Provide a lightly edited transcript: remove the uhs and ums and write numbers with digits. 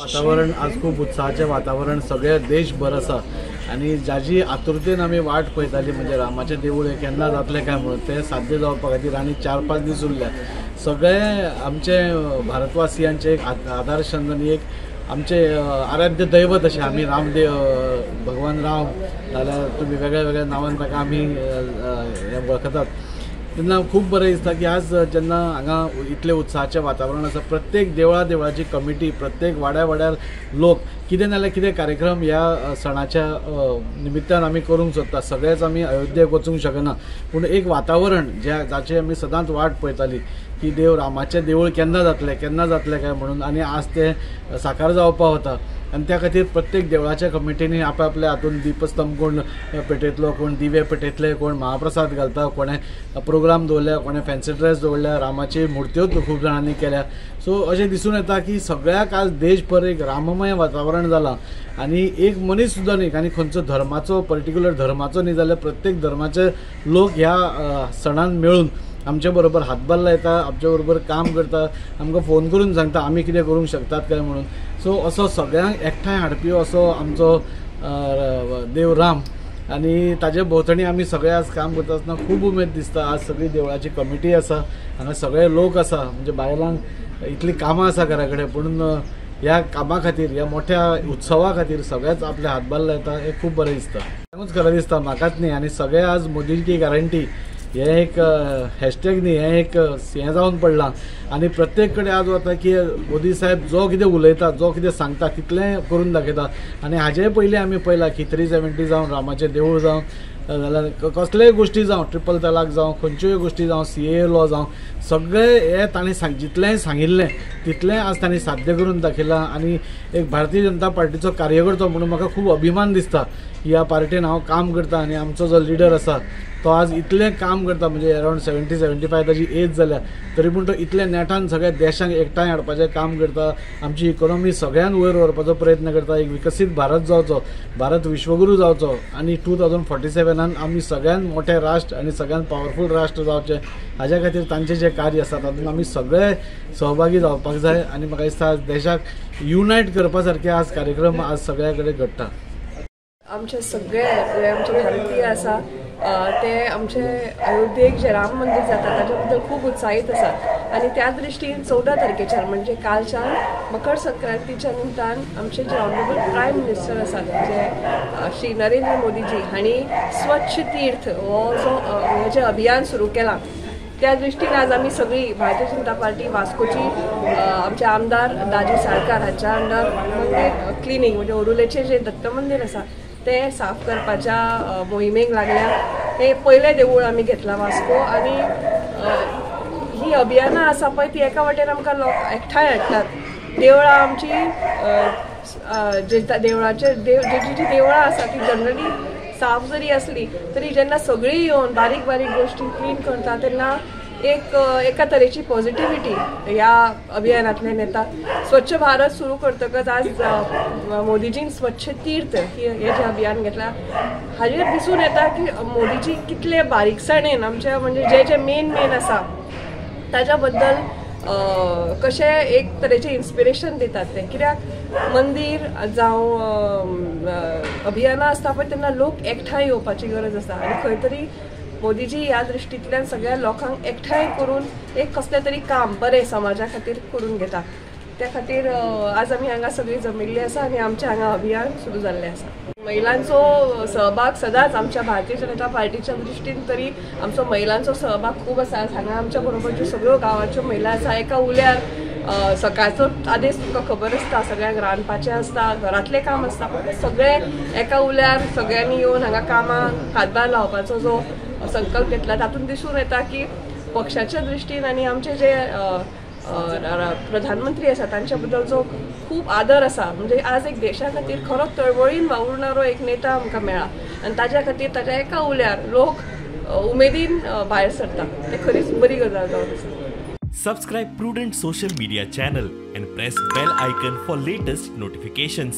वातावरण आज खूब उत्साहाचें वातावरण सगळ्या देशभर आसा आनी जाजी आतुरतेन आमी वाट पळयताली म्हणजे रामाचें देवूळ हें केन्ना जातलें काय म्हणून तें साध्य जावपा खातीर आनी 4-5 दीस उरल्या. सगळे आमचे भारतवासियांचे एक आदर्श आनी एक आमचे आराध्य दैवत अशें आमी रामदेव भगवान राम जाल्यार तुमी वेगळ्या वेगळ्या नांवान ताका आमी हें वळखतात. तेन्ना खूब बरें दिसता की आज जेन्ना हांगा इतलें उत्साहाचें वातावरण आसा, प्रत्येक देवळा देवळाची कमिटी, प्रत्येक वाड्या वाड्यार लोक कितें ना जाल्यार कितें कार्यक्रम ह्या सणाच्या निमित्तान आमी करूंक सोदता. सगळेच आमी अयोध्येक वचूंक शकना, पूण एक वातावरण ज्या जाची आमी सदांच वाट पळयताली की देव रामाचें देवूळ केन्ना जातलें केन्ना जातलें काय म्हणून, आनी आज तें साकार जावपा वता. आनी त्या खातीर प्रत्येक देवळाच्या कमिटींनी आपआपल्या हातून दीपस्तंभ कोण पेटयतलो, कोण दिवे पेटयतले, कोण महाप्रसाद घालता, कोणें प्रोग्राम दवरल्या, कोणें फॅन्सी ड्रेस दवरल्या, रामाची मुर्त्यो खूब जाणांनी केल्या. सो अशें दिसून येता की सगळ्याक आज देशभर एक राममय वातावरण जालां आनी एक मनीस सुद्दां न्ही आनी खंयचो धर्माचो पर्टिक्युलर धर्माचो न्ही जाल्यार प्रत्येक धर्माचे लोक ह्या सणान मेळून आमचे बरोबर हातभार लायता, आमचे बरोबर काम करता, आमकां फोन करून सांगता आमी कितें करूंक शकतात काय म्हणून. सो असो सगळ्यांक एकठांय हाडपी असो आमचो देव राम आनी ताजे भोंवतणी आमी सगळे आज काम करता आसतना खूब उमेद दिसता. आज सगळी देवळाची कमिटी आसा, हांगा सगळे लोक आसा, म्हणजे बायलांक इतलीं कामां आसा घरा कडेन, पूण ह्या कामा खातीर ह्या मोठ्या उत्सवा खातीर सगळेच आपले हातभार लायता हें खूब बरें दिसता. सगळ्यांकूच खरें दिसता, म्हाकाच न्ही. आनी सगळे आज मोदी की गॅरंटी हें एक हॅशटॅग न्ही, हें एक हें जावन पडलां आनी प्रत्येक कडेन आज वता की मोदी साहेब जो कितें उलयता, जो कितें सांगता तितलें करून दाखयता. आनी हाजे पयलीं आमी पळयलां की 370 जावं, रामाचें देवूळ जावं, जाल्यार कसलेय गोश्टी जावं, ट्रिपल तलाक जावं, खंयच्योय गोश्टी जावं, CAA law जावं, सगळें हें ताणें जितलेंय सांगिल्लें तितलें आज ताणें साध्य करून दाखयलां. आनी एक भारतीय जनता पार्टीचो कार्यकर्तो म्हणून म्हाका खूब अभिमान दिसता की ह्या पार्टीन हांव काम करता आनी आमचो जो लिडर आसा तो आज इतलें काम करता, म्हणजे अरावंड 70-75 ताजी एज जाल्या तरी पूण तो इतल्या नेटान सगळ्या देशांक एकठांय हाडपाचें काम करता, आमची इकोनॉमी सगळ्यान वयर व्हरपाचो प्रयत्न करता, एक विकसीत भारत जावचो, भारत विश्वगुरू जावचो आनी 2047 आमी सगळ्यान मोठें राष्ट्र आनी सगळ्यान पावरफूल राष्ट्र जावचें हाज्या खातीर तांचें जें कार्य आसा तातूंत आमी सगळे सहभागी जावपाक जाय. आनी म्हाका दिसता आज देशाक युनायट करपा सारके आज कार्यक्रम आज सगळ्या कडेन घडटा. आमचे सगळे जे आमचे भारतीय आसा ते आमचे अयोध्येक जे राम मंदीर जाता ताच्या बद्दल खूब उत्साहीत आसा आनी त्या दृश्टीन 14 तारखेच्यान म्हणजे कालच्यान मकर संक्रांतीच्या निमतान आमचे जे ऑनरेबल प्रायम मिनिस्टर आसात जे श्री नरेंद्र मोदीजी हांणी स्वच्छ तीर्थ हो जो हें जें अभियान सुरू केलां त्या दृश्टीन आज आमी सगळी भारतीय जनता पार्टी वास्कोची आमचे आमदार दाजी साळकार हांच्या अंडर मंदीर क्लिनींग म्हणजे ओरुलेचें जें दत्त मंदीर आसा ते साफ करपाच्या मोहिमेक लागल्या. हे पयलें देवूळ आमी घेतलां वास्को आनी ही अभियानां आसा पळय ती एका वाटेन आमकां लोक एकठांय हाडटात. देवळां आमची देवळाचे जी जी देवळां आसा ती जनरली साफ जरी आसली तरी जेन्ना सगळीं येवन बारीक बारीक गोश्टी क्लीन करता तेन्ना एक एका तरेची पॉझिटिव्हिटी ह्या अभियानांतल्यान येता. स्वच्छ भारत सुरू करतकच आज मोदीजीन स्वच्छ तीर्थ हें जें अभियान घेतलां हाजेर दिसून येता की मोदीजी कितले बारीकसाणेन आमच्या म्हणजे जे जे मेन मेन आसा ताच्या बद्दल कशें एक तरेचें इन्स्पिरेशन दितात ते. कित्याक मंदीर जावं अभियानां आसता पळय तेन्ना लोक एकठांय येवपाची गरज आसा आनी खंय तरी मोदीजी ह्या दृश्टींतल्यान सगळ्या लोकांक एकठांय करून एक कसलें तरी काम बरें समाजा खातीर करून घेता. त्या खातीर आज आमी हांगा सगळीं जमिल्लीं आसा आनी आमचें हांगा अभियान सुरू जाल्लें आसा. महिलांचो सहभाग सदांच आमच्या भारतीय जनता पार्टीच्या दृश्टीन तरी आमचो महिलांचो सहभाग खूब आसा. हांगा आमच्या बरोबर ज्यो सगळ्यो गांवाच्यो महिला आसा एका उल्यार सकाळचो आदेश तुमकां खबर आसता सगळ्यांक रांदपाचें आसता, घरांतलें काम आसता, पूण सगळे एका उल्यार सगळ्यांनी येवन हांगा कामाक हातभार लावपाचो जो संकल्प घेतला तातूंत दिसून येता की पक्षाच्या दृश्टीन आनी आमचे जे प्रधानमंत्री आसा तांच्या बद्दल जो खूब आदर आसा, म्हणजे आज एक देशा खातीर खरो तळमळीन वावुरणारो एक नेता आमकां मेळ्ळा आनी ताज्या खातीर ताज्या एका उल्यार लोक उमेदीन भायर सरता. ते खरीच बरी गजाल जावन आसा. Subscribe Prudent social media channel and press bell icon for latest notifications.